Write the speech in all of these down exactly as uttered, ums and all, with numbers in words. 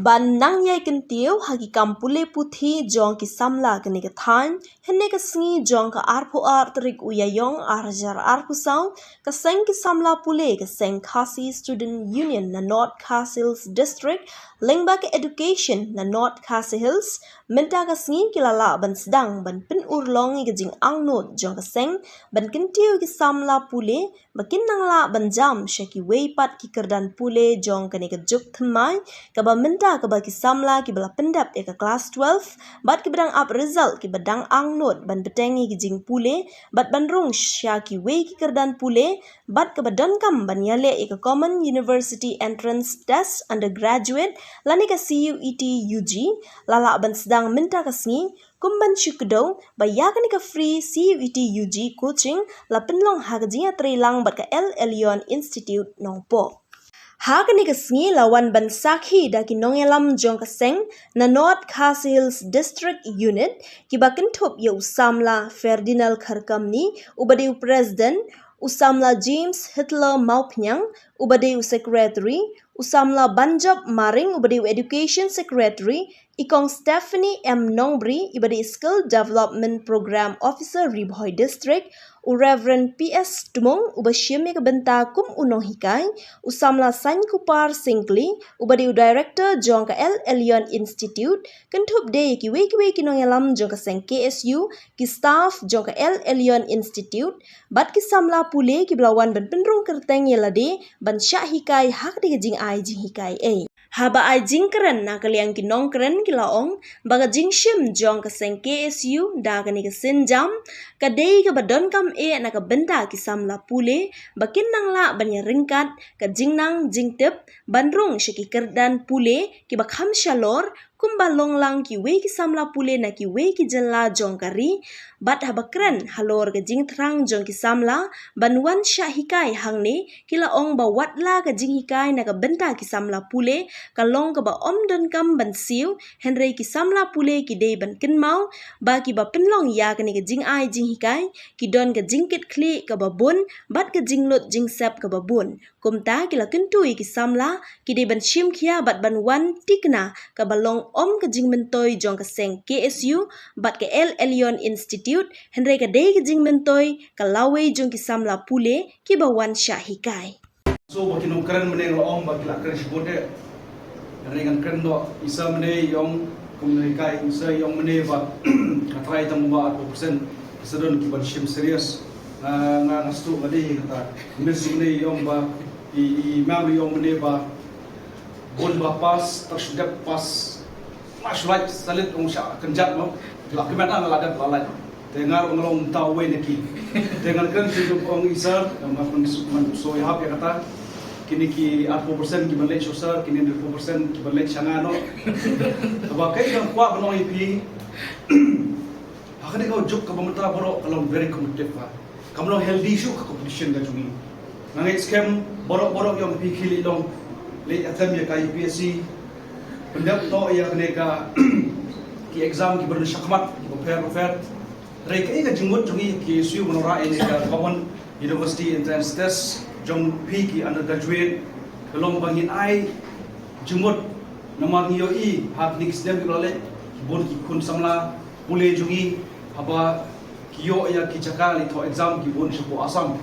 Ban nang ïai kyntiew ha ki kam pule puthi jong ki samla kane ka thaiñ, hynne ka sngi jong ka arphew ar tarik u Ïaïong ar hajar arphew saw, ka seng ki samla pule ka seng Khasi Student Union na North Khasi Hills District, lyngba ka Education na North Khasi Hills, mynta ka sngi ki la lah ban sdang ban pynurlong ïa ka jingangnud jong ka seng ban kyntiew ïa ki samla pule ba kin nang lah ban jam sha kiwei pat ki kyrdan pule jong kane ka juk thymmai, kaba mynta kaba ki samla kiba la pyndep ïa ka klas twelve bad kiba dang ap result kiba dang angnud ban bteng ïa ki jingpule bad ban rung sha kiwei ki kyrdan pule, bad kaba donkam ban ïaleh ïa ka Common University Entrance Test Undergraduate lane ka C U E T U G, la lah ban sdang mynta ka sngi, kum ban shu kdew ba ïa kane ka free C U E T U G coaching la pynlong ha ka jingïatreilang bad ka El Elyon Institute Nongpoh. Ha kane ka sngi la wan ban sakhi da ki nongïalam jong ka seng na North Khasi Hills District Unit, kiba kynthup ïa u samla Ferdinand Kharkamni, uba dei u President, u samla James Hitler Mawphniang, uba dei u Secretary, u samla Banjop Maring, uba dei u Education Secretary, i Kong Stephanie M Nongbri, iba dei Skill Development Program Officer Ri Bhoi District, u Reverend P S Tmung, uba shim ïa ka bynta kum u nonghikai, u samla Sainkupar Syngkli, uba dei u Director jong ka El Elyon Institute, kynthup de ïa kiwei kiwei ki nongïalam jong ka seng K S U, ki staff jong ka El Elyon Institute, bad ki samla pule kiba la wan ban pynrung kyrteng ïa lade ban shah hikai ha kata ka jingai jinghikai ei. Haba ai jingkren na ka liang ki nongkren ki la ong ba ka jingshim jong ka seng K S U da kane ka sienjam ka dei kaba donkam eh na ka bynta ki samla pule ba kin nang lah ban ïaryngkat ka jingnang jingtip ban rung sha ki kyrdan pule kiba kham shalor kumba long lang kiwei ki samla pule na kiwei ki jylla jong ka ri. Bad haba kren halor ka jingthrang jong ki samla ban wan shah hikai hangne, ki la ong ba watla ka jinghikai na ka bynta ki samla pule ka long kaba ym donkam ban siew, hynrei ki samla pule ki dei ban kynmaw ba kiba pynlong ïa kane ka jingai jinghikai ki don ka jingkitkhlieh kaba bun bad ka jinglut jingsep kaba bun. Kumta ki la kyntu ïa ki samla ki dei ban shim khia bad ban wan tikna kaba long ym ka jingmyntoi jong ka seng K S U bad ka El Elyon Institute, hynrei ka dei ka jingmyntoi ka lawei jong ki samla pule kiba wan shah hikai. So ba ki nongkren mynne la ong ba ki la kren shibun de. Hynrei ngan kren noh, isa mynne i ong kum ngi kai, isa i ong mynne ba nga trai tang ba arphew percent, isa don kiban shim serious. Nga, nga, nga sdang nga dei kata. Mynne i ong ba i, i memory i ong mynne ba bun ba pass, tang shu dep pass. Nga shu lait, salit ong sha kynjat mo. La kmen ang la dep la lait. Te nga ruh nga long uwei na ki. Te ngan kren shuh ong i sir, nga pun man so ïahap ïa kata. Kine ki arphew percent kiban leit sha u sir, kine arphew percent kiban leit sha nga noh. Kaba kaei kaba nga kwah ban ong ïa phi. Ha kane ka juk kaba mynta baroh ka long very competitive ba. Kam long healthy shuh ka competition ka jong ngi. Nga ngeit skhem baroh baroh ïong phi ki leit long, leit attempt ïa ka U P S C. Pyndep noh ïa kane ka ki exam kiba don shakhmat, kiba pher bapher. Hynrei kaei ka jingmut jong ngi ki K S U ban wanrah ïa kane ka Common University Entrance Test jong phi ki undergraduate, ka long ba ngin ai jingmut namar ngi ïohi ha kine ki snem kiba la leit, bun ki khun samla pule jong ngi haba ki ïoh ïa ki jaka leit thoh exam ki bun shapoh Assam.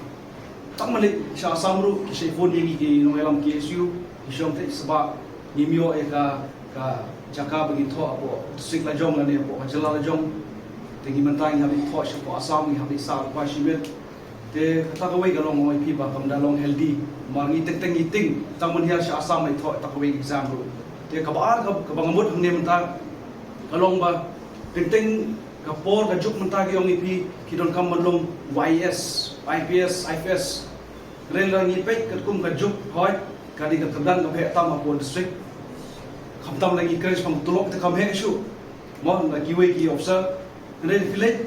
Tang ban leit sha Assam ruh ki shait phone ïa ngi ki nongïalam K S U, ki shong te sbah ngim ïoh ïa ka, ka jaka ba ngin thoh hapoh district la jong lane hapoh ka jylla la jong. Te ngi mynta ngi hap leit thoh shapoh Assam, ngi hap leit sah lypa shimet. Te kata kawei ka long ong ïa phi ba kam da long healthy. Namar ngi teng teng ngi tieng tang ban hiar sha Assam leit thoh kata kawei exam ruh. Te kaba ar ka, kaba nga mut hangne mynta ka long ba teng teng ka por ka juk mynta ki ong ïa phi ki donkam ban long Y A S, I P S, I F S. Hynrei lada ngi peit katkum ka juk, hooid ka dei ka kyrdan kaba heh tam hapoh district. Khamtam lada ngi kren shaphang tulop te kam heh shuh. Mo, na kiwei ki officer. Hynrei phi leit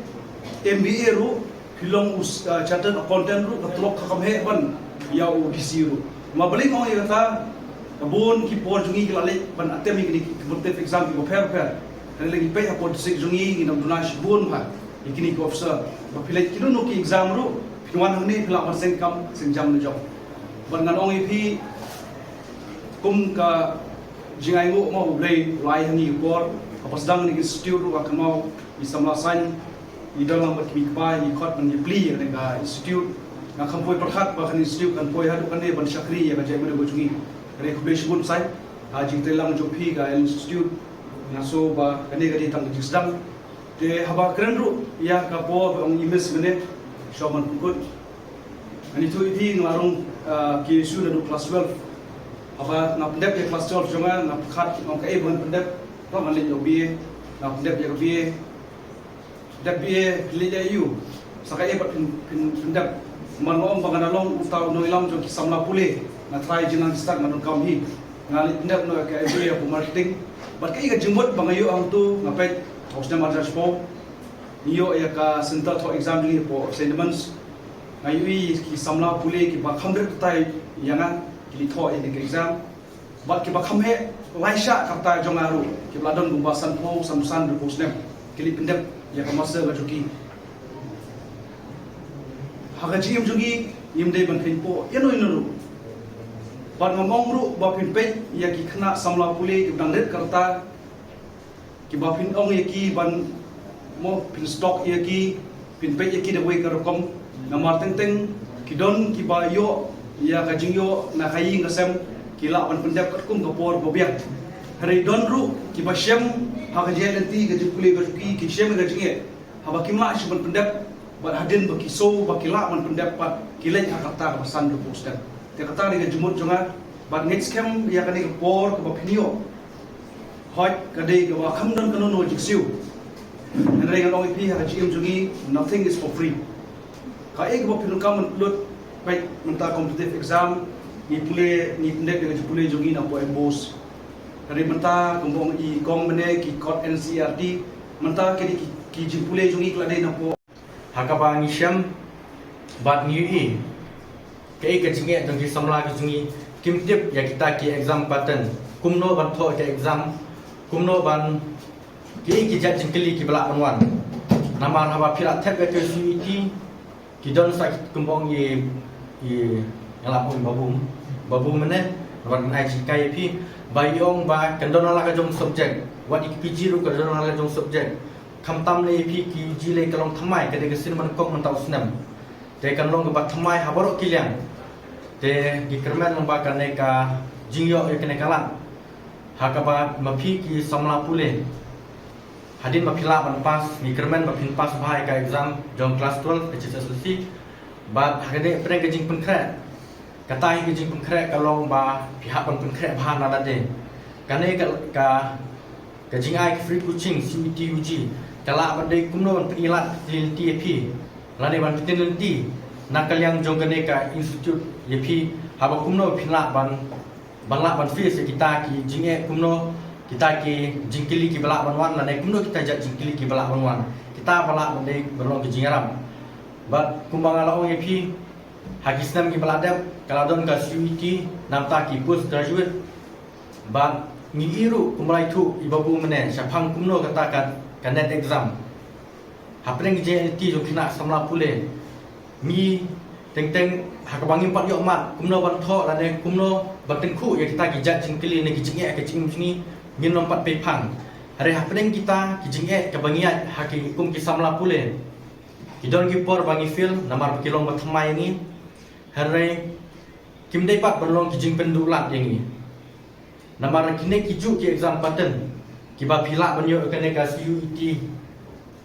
M B A ruh, phi long u, uh, chartered accountant ruh, ka tulop ka kam heh ban ïa u D C ruh. Namar balei nga ong ïa kata, ka bun ki por jong ngi ki la leit ban attempt ïa kine ki competitive exam kiba pher pher. Hynrei lada ngi peit hapoh district jong ngi, ngi dang duna shibun bha ïa kine ki officer. Ba phi leit kino kino ki exam ruh, phin wan hangne phi lah ban seng kam seng jam la jong. Bad ngan ong ïa phi kum ka Jingainguh mo U Blei u la ai ha ngi ka por, haba sdang kane ka institute ruh ka kynmaw ïa i samla saiñ, i dang lang bad ki kpa, i khot ban ïa plie ïa kane ka institute. Nga kham poi pyrkhat ba kane ka institute kan poi haduh kane ban shakri ïa ka jaitbynriew ka jong ngi. Kane khublei shibun saiñ ha jingtrei lang jong phi ka institute. Nga sngew ba kane ka dei tang ka jingsdang. Te haba kren ruh ïa ka por ba ong i miss mynne, shuwa ban pynkut. Ani tu iti nga la rung, ah, K S U naduh class twelve. Haba nga pyndep ïa class twelve jong nga, nga pyrkhat, nga ong kaei ba ngan pyndep. Tang nga leit ïa ka B A, nga pyndep ïa ka B A. Dep B A leit ïa U. Sa kaei pat phin, phin, pyndep. Man nga ong ba nga da long uta u nongïalam jong ki samla pule. Nga try jingnang ki start nga donkam hi. Nga leit pyndep noh ïa ka M B A ha marketing. Bad kaei ka jingmut ba nga ïoh hangtu, nga peit ha u snem ar hajar shiphew. Ngi ïoh ïa ka center thoh exam jong ngi hapoh Saint Edmunds. Nga ïohi ki samla pule kiba kham rit batai ïa nga, ki leit thoh ïa ka exam. Bad kiba kham heh lai shah ka rta jong nga ruh, kiba la don kumba sanphew, sanphew san, hynriewphew snem, ki leit pyndep ïa ka master ka jong ki. Ha ka jingim jong ngi, ngim dei ban kheiñpoh ïano ïano ruh. Bad ngam ong ruh ba phin peit ïa ki khynnah samla pule kiba dang rit ka rta, kiba phin ong ïa ki ban, mo, phin stok ïa ki, phin peit ïa ki da kawei ka rukom. Namar teng teng ki don kiba ïoh ïa ka jingïoh na ka ïing ka sem, ki lah ban pyndep katkum ka por ba biang. Hynrei don ruh kiba shem ha ka jingïaid lynti, ka jingpule ka jong ki, ki shem ïa ka jingeh. Haba kim lah shuh ban pyndep, bad hadien ba ki sngew ba ki lah ban pyndep pat, ki leit ha ka rta kaba san, hynriewphew snem. Te kata ka dei ka jingmut jong nga, bad ngeit skhem ïa kane ka por kaba phin ïoh, hooid ka dei kaba kham don kano kano ka jingsiew. Hynrei ngan ong ïa phi, ha ka jingim jong ngi, nothing is for free. Kaei kaba phin donkam ban pynlut, peit mynta competitive exam, ngi pule, ngi pyndep ïa ka jingpule jong ngi napoh MBOSE. Hynrei mynta kumba ong i kong mynne, ki kot NCERT, mynta ki dei ki, ki jingpule jong ngi ki la dei napoh. Ha kaba ngi shem bad ngi ïohi kaei ka jingeh jong ki samla ki jong ngi, kim tip ïa kita ki exam pattern, kumno ban thoh ïa ka exam, kumno ban, kiei ki jait jingkylli kiba lah ban wan. Namar haba phi la thep ïa ka CUET, ki don sa ki, kumba ong i, i, nga la ong i Babu, Babu mynne, namar ngan ai jinghikai ïa phi, ba i ong ba kan don la ka jong subject, wat ïa ki PG ruh kan don la ka jong subject. Khamtam lei ïa phi ki UG lei ka long thymmai, ka dei ka sien ba nyngkong mynta u snem. Te kan long kaba thymmai ha baroh ki liang. Te ngi kyrmen lyngba kane ka jingïoh ïa kane ka lad, ha kaba ma phi ki samla pule, hadien ba phi lah ban pass, ngi kyrmen ba phin pass bha ïa ka exam jong class twelve HSSLC. Bad ha kane pyrshang ka jingpynkhreh, kata hi ka jingpynkhreh ka long ba phi hap ban pynkhreh bha na lade. Kane ka, ka, ka jingai ka free coaching CUET UG ka lah ban dei kumno ban pyni lad, pyni lynti ïa phi, lane ban pyni lynti na ka liang jong kane ka institute ïa phi, haba kumno phin lah ban, ban lah ban face ïa kita ki jingeh, kumno kita ki jingkylli kiba lah ban wan, lane kumno kita jait jingkylli kiba lah ban wan. Kita ba lah ban dei ban long ki jingïarap. Bad kumba nga la ong ïa phi, ha ki snem kiba la dep, ka la don ka CUET namar ki postgraduate. Bad ngi ïohi ruh kumba la ïathuh i Babu mynne shaphang kumno kata ka, ka NET exam. Hapdeng ka jingïaid lynti jong kine ki samla pule, ngi teng teng ha kaba ngim pat ïoh mad kumno ban thoh lane kumno ban tyngkhuh ïa kita ki jait jingkylli ne ki jingeh ha ka jingim jong ngi, ngin ym pat pei phang. Hynrei hapdeng kita ki jingeh kaba ngi ïaid ha ki kum ki samla pule, ki don ki por ba ngi fail namar ba ki long ba thymmai ïa ngi. Hynrei kim dei pat ban long ki jingpynduh lad ïa ngi. Namar kine ki juh ki exam pattern kiba phi lah ban ïoh kane ka CUET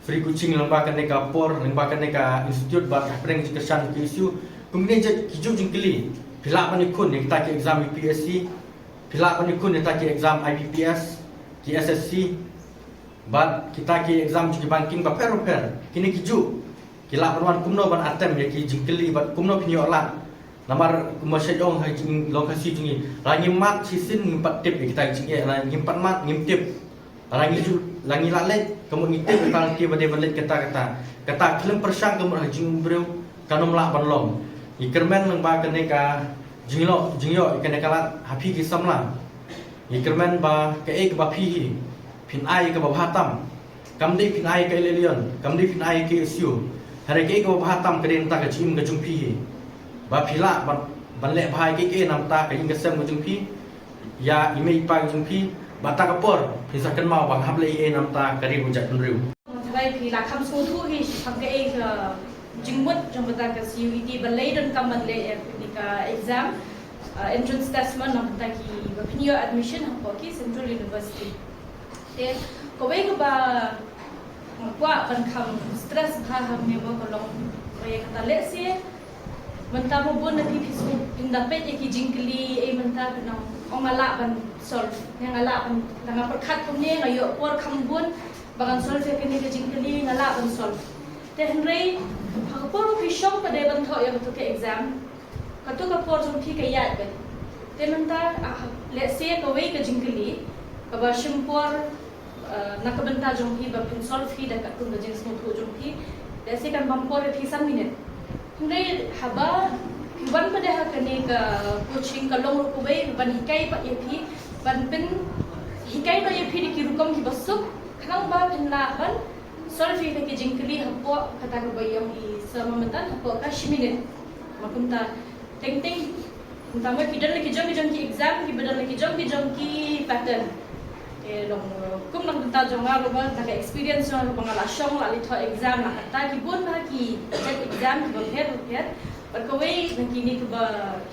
free coaching lyngba kane ka por, lyngba kane ka institute bad hapdeng jingkyrshan ki issue. Kum kine ki juh jingkylli phi lah ban ïakhun ïa kita ki exam UPSC, phi lah ban ïakhun ïa kita ki exam IBPS, ki SSC, bad kita ki exam jong ki banking bapher bapher. Kine ki juh ki lah ban wan kumno ban attempt ïa ki jingkylli bad kumno phin ïoh lad. Namar kumba shait ong ha ka jinglong Khasi jong ngi, lada ngim mad shisien ngim pat tip ïa kita ki jingeh, lada ngim pat mad ngim tip. Lada ngi ju, lada ngi la leit ka mut ngi tip kata lynti ba dei ban leit kata kata. Kata khlem pyrshang ka mut ha ka jingim briew kan ym lah ban long. Ngi kyrmen lyngba kane ka jingïoh, jingïoh ïa kane ka lad ha phi ki samla. Ngi kyrmen ba kaei kaba phi hi phin ai kaba bha tam. Kam dei phin ai ka Ileilyon, kam dei phin ai ka KSU. Hynrei kaei kaba bha tam ka dei na ka bynta ka jingim ka jong phi hi. Ba phi lah ban, ban leh bha ïa kaei kaei na ka bynta ka ïing ka sem ka jong phi. ïa i mei i pa jong phi, bad kata ka por phin sa kynmaw ba nga hap leh ei ei namar ka ri u jaitbynriew. Tharai phi la kham sngewthuh hi shaphang kaei ka jingmut jong kata ka C U E T ba la donkam ban leh ïa kane ka exam, uh, entrance test mo namar ki ba pynïoh admission hapoh ki Central University. Te kawei kaba nga kwah ban kham stress bha hangne mo ka long ba ïa kata lehse mynta mo bun na phi phi sngewthuh phin da peit ïa ki jingkylli, ei mynta phin ong ong nga lah ban solve ne nga lah ban, da nga pyrkhat kumne nga ïoh por kham bun ba ngan solve ïa kane ka jingkylli, nga lah ban solve. Te hynrei ha ka por ba phi shong pat dei ban thoh ïa katu ka exam, katu ka por jong phi ka ïaid beit. Te mynta, ah, lehse kawei ka jingkylli kaba shim por, ah, na ka bynta jong phi ba phin solve hi da katkum ka jingsngewthuh jong phi, lehse kan bam por ïa phi san minit. Hynrei haba phi wan pat ha kane ka coaching ka long ruh kawei ban hikai pat ïa phi, ban pynhikai noh ïa phi da ki rukom kiba suk khnang ba phin lah ban solve ïa ki jingkylli hapoh kata kaba ïong i sir Mamatan hapoh ka shi minit. Ma kumta teng teng kumta mo ki don la ki jong ki jong ki exam kiba don la ki jong ki jong ki pattern. Te long, uh, kum na ka bynta jong nga ruh ba na ka experience jong nga ruh ba nga la shong la leit thoh exam na kata ki bun bha ki exam kiba pher bapher. Bad kawei na kine kiba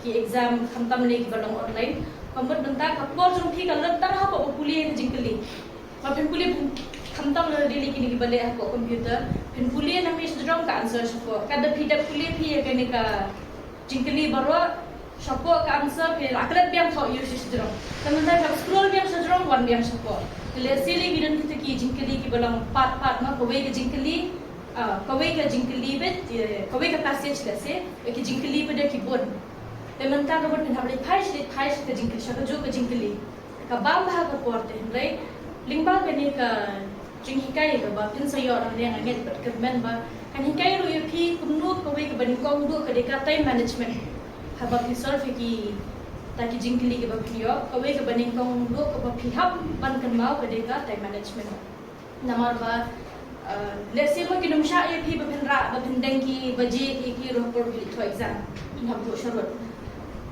ki exam khamtam ne kiba long online. Ka mut mynta ka por jong phi ka lut tang hapoh ba pule ka jingkylli. Ba phin pule phin khamtam la daily kine kiba leh hapoh computer. Phin pule na me shajrong ka answer shapoh. Ka da phi dep pule phi ïa kane ka jingkylli baroh shapoh ka answer phi la klet biang thoh ïa shajrong. Te mynta ka scroll biang shajrong wan biang shapoh. Te lehse lei ki don kita ki jingkylli kiba long part part ma kawei ka jingkylli, ah, kawei ka jingkylli beit, eh, kawei ka passage lehse, eh, ki jingkylli pat da ki bun. Te mynta ka bun phin hap leit phai shi leit phai shi ka jingkylli sha kajuh ka jingkylli. Ka bam bha ka por te hynrei lyngba kane ka jinghikai kaba phin sa ïoh nangne nga ngeit bad kyrmen ba kan hikai ruh ïa phi kumno kawei kaba nyngkong duh ka dei ka time management. Haba phi solve ïa kita ki jingkylli kiba phin ïoh, kawei kaba nyngkong duh kaba phi hap ban kynmaw ka dei ka time management. Namar ba, uh, lehse mo kin ym shah ïa phi ba phin rah ba phin deng ki baje ki ki ruh por phi thoh exam phin hap duh sharud.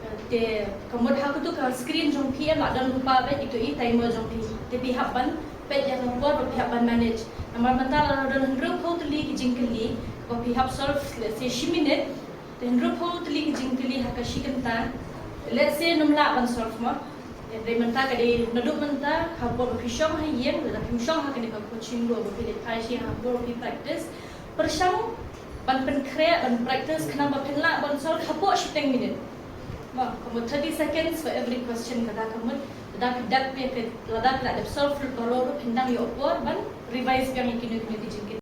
Uh, te ka mut ha katu ka screen jong phi em la don lypa beit ito i timer jong phi. Te phi hap ban peit ïa ka por ba phi hap ban manage. Namar mynta la don hynriewphew tylli ki jingkylli ba phi hap solve lehse shi minit. Te hynriewphew tylli ki jingkylli ha ka shi kynta. Lehse ym lah ban solve mo. Te dei mynta ka dei naduh mynta ha por ba phi shong ha ïing lada phim shong ha kane ka coaching ruh ba phi leit phai shi ha por ba phi practice. Pyrshang ban pynkhreh ban practice khnang ba phin lah ban solve hapoh shiteng minit. Mo, ka mut thirty seconds for every question kata ka mut. Lada phi dep phi lada phi la dep solve baroh ruh phin dang ïoh por ban revise biang ïa kino kino ki jingkylli.